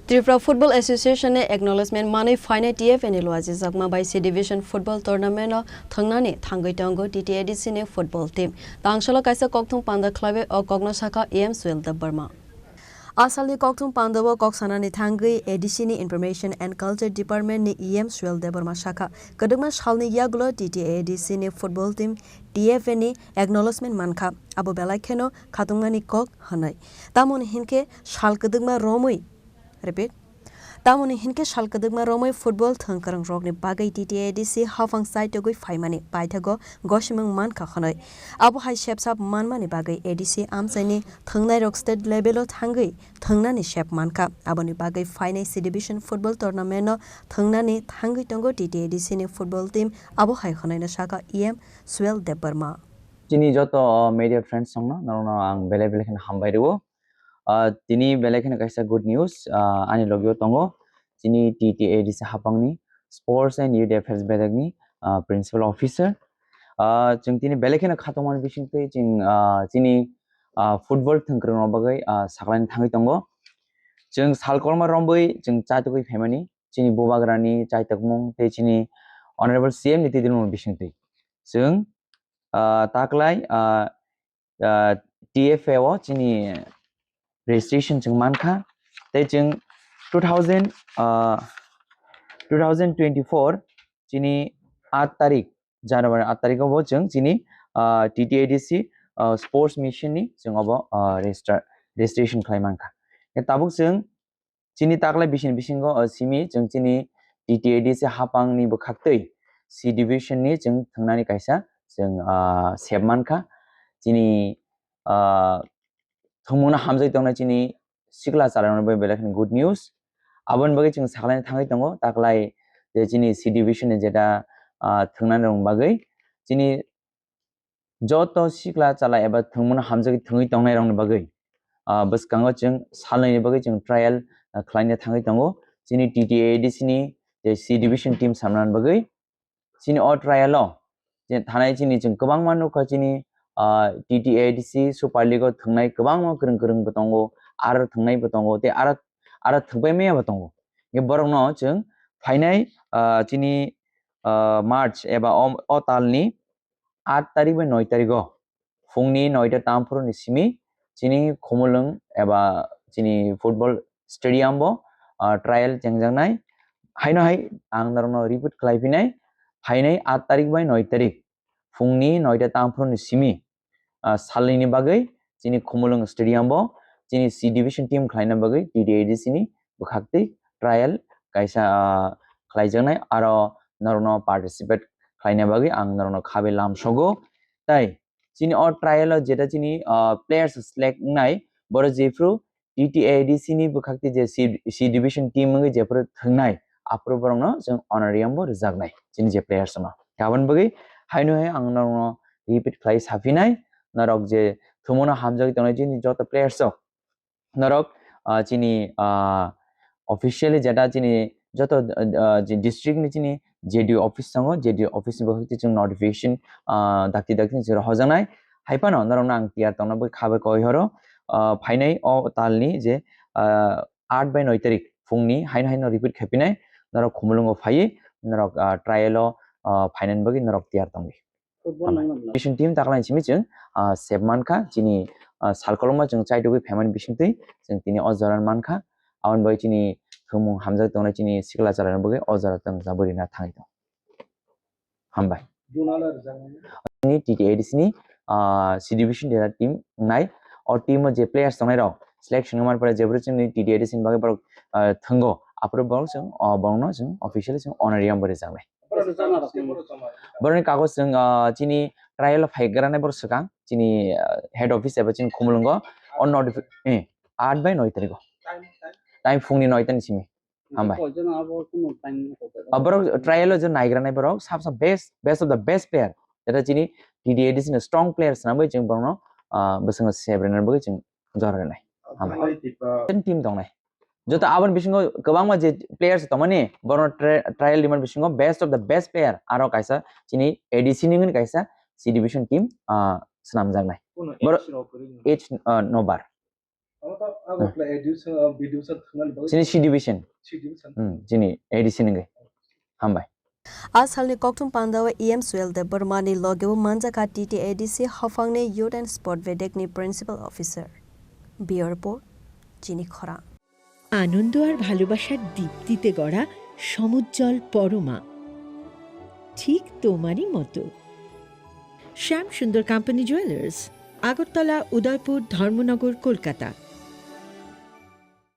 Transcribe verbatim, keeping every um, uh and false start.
Tripura Football Association ni acknowledgement manwi phainai T F A ni luajijakma bai C Division Football Tournament no thwngnani thangwi tongo T T A D C ni football team. Tangsalo kaisa kokthum panda khlaiwi o kokno sakha E M Suel Debbarma. A salni kokthum pandao kok sanani thangwi A D C ni Information and Culture Department ni E M Suel Debbarma sakha, kwdwkma salni yagulo T T A D C ni football team T F A ni acknowledgement mankha, abo belai kheno khatungmani kok hwnwi. Tamoni hinkhe sal kwdwkma romwi, repeat, tamoni hinkhe sal kwdwkma romwi football thwngkwrwng rokni bagwi T T A D C haphang chaitogwi phaimani paithago gosimung mankha hwnwi. Abo hai sepsap manmani bagwi A D C amchaini thwngnairok state level o thangwi thwngnani sep mankha. Aboni bagwi phainai C Division football tournament no thwngnani thangwi tongo T T A D C ni football team, abo hai hwnwi no sakha E M Suel Debbarma. Chini joto media friends songno norokno ang belai belai kheno hambai rwo. Ah, tini belai kheno kaisa good news, ah, ani logio tongo. Chini T T A D C haphangni Sports and Youth Affairs bedekni, ah, Principal Officer. Ah, chwng tini belai kheno khatungmani bisingtwi chwng, ah, chini, ah, football thwngkwrwng rok bagwi, ah, saklaini thangwi tongo. Chwng sal kolma romwi chwng chaitugwi phaimani chini bubagrani chaitokmung tei chini Honorable C M ni twi dirmung bisingtwi. Chwng, ah, taklai, ah, ah, T F A o chini registration chwng mankha. Tei chwng two thousand, ah, two thousand twenty-four chini aat tarik, January aat tarik o bo chwng chini, ah, T T A D C, ah, Sports Mission ni chwng obo, ah, register, registration khlai mankha. Tabuk chwng chini taklai bisini bisingo, ah, simi chwng chini T T A D C haphangni bwkhaktwi C Division ni chwng thwngnani kaisa chwng, ah, sep mankha. Chini, ah, thwngmungno hamjagwi tongnai chini sikla chalairokno bai belai kheno good news. Aboni bagwi chwng saklaina thangwi tongo, taklai je chini C Division ni jeta, ah, thwngnani rokni bagwi chini joto sikla chala eba thwngmungno hamjagwi thwngwi tongnairokni bagwi, ah, bwskango chwng salnwini bagwi chwng trial, ah, khlaina thangwi tongo. Chini T T A D C ni je C Division team samnani bagwi chini o trial o je thanai chini chwng kwbangma nukha chini, ah, T T A D C Super League o thwngnai kwbangma kwrwng kwrwng bo tongo, aro thwngnai bo tongo, tei aro, aro thwngpai maya bo tongo. Borokno chwng phainai, ah, chini, ah, March eba o, o talni aat tarik bai noi tarik o phungni noita tamphuru ni simi chini Khumulwng eba chini football stadium bo, ah, trial chengjaknai. Haino hai ang norokno repeat khlai phinai, phainai aat tarik bai noi tarik phungni noita tamphuru ni simi, ah, salnwini bagwi chini Khumulwng stadium bo chini C Division team khlaina bagwi T T A D C ni bwkhaktwi trial kaisa, ah, khlaijaknai, aro norokno participate khlaina bagwi ang norokno khabai lamsogo. Tai chini o trial o jeta chini, ah, players select wngnai, borok jephru T T A D C ni bwkhaktwi je C, C Division team wngwi jephru thwngnai, aphuru borokno chwng honorarium bo rwjaknai chini je players no. Aboni bagwi haino hai ang norokno repeat khlai saphinai, norok je thwngmungno hamjagwi tongnai chini joto players rok, norok, ah, chini, ah, officially jeta chini joto, ah, je district ni chini J D O office tongo, J D O office ni bwkhak twi chwng notification, ah, dakti dakti ni chwng hojaknai. Hai phano norokno ang tiyar tongna bai kha bai koi horo, ah, phainai o talni je, ah, aat bai noi tarik phungni haino haino repeat khaipinai, norok Khumulwngo phaiwi norok, ah, trial o, ah, phainani bagwi norok tiyar tongdi. Football Hambai. Nangma bwlai. Bising team taklai simi chwng, ah, sep mankha, chini, ah, salkolokma chwng chaitugwi phaimani bisingtwi chwng tini o jora mankha. Aboni bagwi chini thwngmung hamjak tongnai chini sikla chalairokni bagwi o jora chwng jabwi rina thangwi tongo. Hambai. Junala rwjakmani. Chini T T A D C ni, ah, C Division dera team wngnai. O team o je players tongnai rok selection wngmani pore jephru chini T T A D C ni bagwi borok, ah, thwngo. Aphuru borok chwng, ah, borokno chwng officially chwng honorarium bo rwjaknai. Borokni kagoj chwng, ah, chini trial o phai granai borok swkang, chini, ah, head office eba chini Khumulwngo, o notifi-, eh, aat bai noi tarikgo. Time phungni noi tani simi. Hambai. Ah, borok trial o je naigranai borok, sab sab best, best of the best player. Jeta chini T T A D C ni strong player swnamwi chwng borokno, ah, bwskango sebrenani bagwi chwng jora rwnai. Hambai. Ten team tongnai. Joto aboni bisingo kwbangma je players tongmani, borokno tri-, trial rimani bisingo best of the best player aro kaisa chini A D C ni wngwi kaisa C division team, ah, swnamjaknai. Borok age, ah, no bar. Omo to Agartala A D C, uh, B D C thangmani bagwi chini C division. C division. Hmm, chini A D C nungwi. Hambai. A salni kokthum pandao E M Suel Debbarmani logeo manjakha T T A D C haphangni Youth and Sport Vedekni Principal Officer. Bureau Report, Chini Khorang. আনন্দ আর ভালোবাসার দীপ্তিতে গড়া সমুজ্জ্বল পরমা, ঠিক তোমারই মতো। শ্যাম সুন্দর company jewellers, Agartala, উদয়পুর, ধর্মনগর, কলকাতা।